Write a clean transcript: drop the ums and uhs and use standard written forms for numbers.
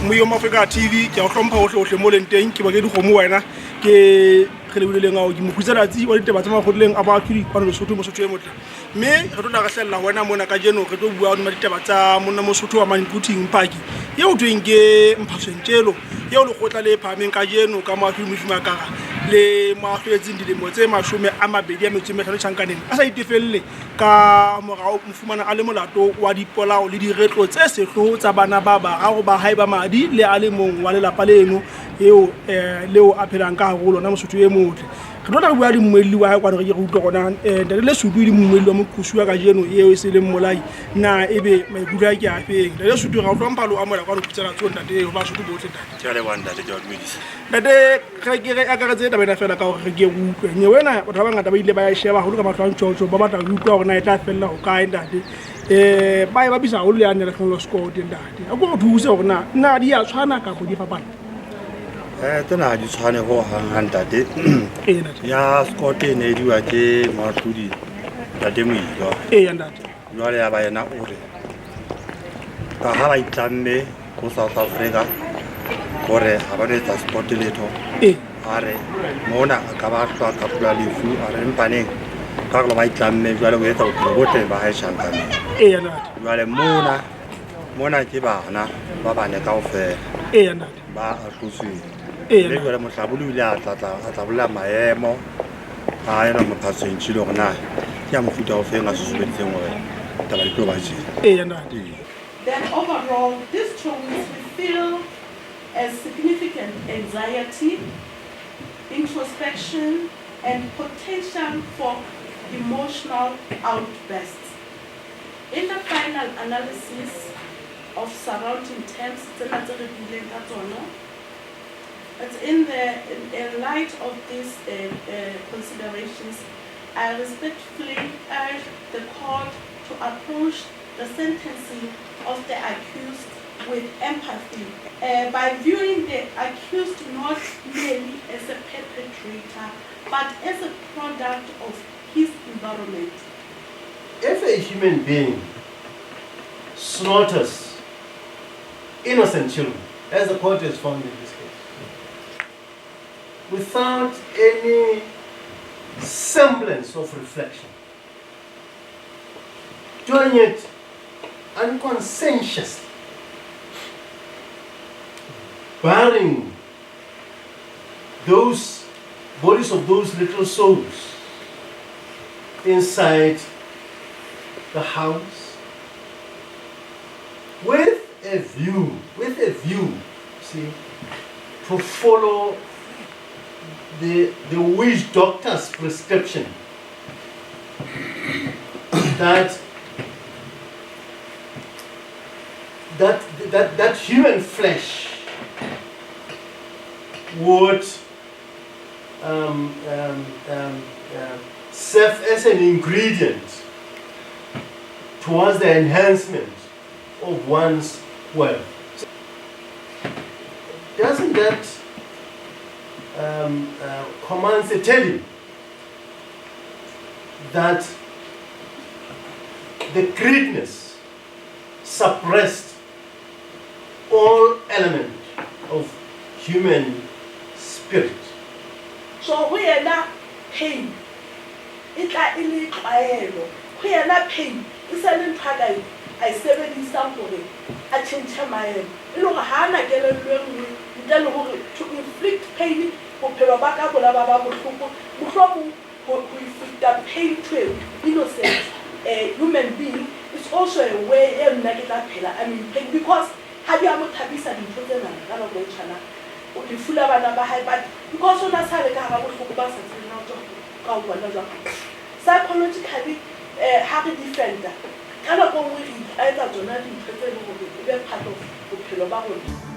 Moyo Africa TV, ke a o hlompha hohle hohle mo leng teng, ke bake dikgomo wena, ke re lebileng ao ke mokgutselatsi wa ditaba tsa makgotleng a baahlodi kwano Lesotho, Mosotho e motle. Mme re tlo tla re hlella ho wena mona kajeno, re tlo bua hodima ditaba tsa monna Mosotho wa mane Quthing Mphaki, eo thweng ke Mphathweng Tjelo, eo lekgotla le phahameng kajeno ka moahlodi Molefi Makara le mo ahloletseng dilemo tse 25 tjhankaneng a sa itefelle ka morao mo fumana a le molato wa dipolao le diretlo tse sehloho tsa bana ba bararo ba hae ba madi le a le mong wa lelapa leno eo leo a phelang ka hare ho lona, Mosotho e motle. Re tlo tla re bua le mmuelli wa hae kwano, re ke re utlwe hore na ntate Lesotho e le mmuelli wa moqosuwa kajeno eo e se leng mmolai, na ebe maikutlo a ke a feng? Ntate Lesotho, ra o hlompha le o amohela kwano Khutsana Tsoho, ntate ho Basotho bohle, ntate. Ke a leboha, ntate, ke a dumedisa. Ntate, re ke re akaretse taba ena fela ka hore re ke re utlwe nyewe ena. Batho ba bangata ba ile ba e sheba haholo ka mahlo a ntjhotjho, ba batla ho utlwa hore na e tla fella ho kae, ntate. Ba e bapisa haholo le yane ya Lehlohonolo Scott, ntate. A ko re thuse hore na di a tshwana kapa di fapana? Tsena ha di tshwane ho hang ha, ntate. Ee, ntate. Ya Scott e ne e diwa ke moahlodi ntate Moilwa. Ee, ntate. Jwale ya ba yena o re ka ha ba itlamme ko South Africa hore ha ba no etsa Scott letho. A re mona a ka ba hlwa ka pula lefu, a re empaneng ka gore ba itlamme jwale o etsa bophelo bohle ba hae tjhankaneng. Ee, ntate. Jwale mona ke bana ba bane kaofela. Ee, ntate. Ba ahlotsweng. Ee, Mme jwale mohlabolo o ile a tla bolela maemo a ena Mophatsweng Tshilo hore na ke ya mofuta o feng a susumeditseng hore taba di tlo ba tjena. Ee, ntate. Then overall, these 2 weeks reveal a significant anxiety, introspection, and potential for emotional outbursts. In the final analysis of surrounding terms, tsena tse re buileng ka tsona, it's in light of these considerations, I respectfully urge the court to approach the sentencing of the accused with empathy by viewing the accused not merely as a perpetrator, but as a product of his environment. If a human being slaughters innocent children, as the court has found in this case, without any semblance of reflection, doing it unconscientiously, burying those bodies of those little souls inside the house with a view, see, to follow the witch doctor's prescription that human flesh would serve as an ingredient towards the enhancement of one's wealth. Doesn't that command to tell you that the greediness suppressed all element of human spirit? So ho yena pain e tla e le tlwaelo, ho yena pain e se le ntho a ka a e sebedisang hore a tjhentjhe maemo, e le hore ha a na kelello e nngwe ntle le hore to inflict pain, bophelo ba ka bola ba ba bohloko, mohlomong ho inflicta pain to a innocent human being is also a way e nna ke tla phela I'm in pain, because ha di a mo thabisa dintho tsena ka nako e tshwanang, lefu la bana ba hae, but because o na sa le ka hara bohloko ba sa tsebeng na o tswa ka ho bona jwang psychologically, ha re defenda ka nako e nngwe re itlwaetsa tsona dintho tse leng hore e be part of bophelo ba rona.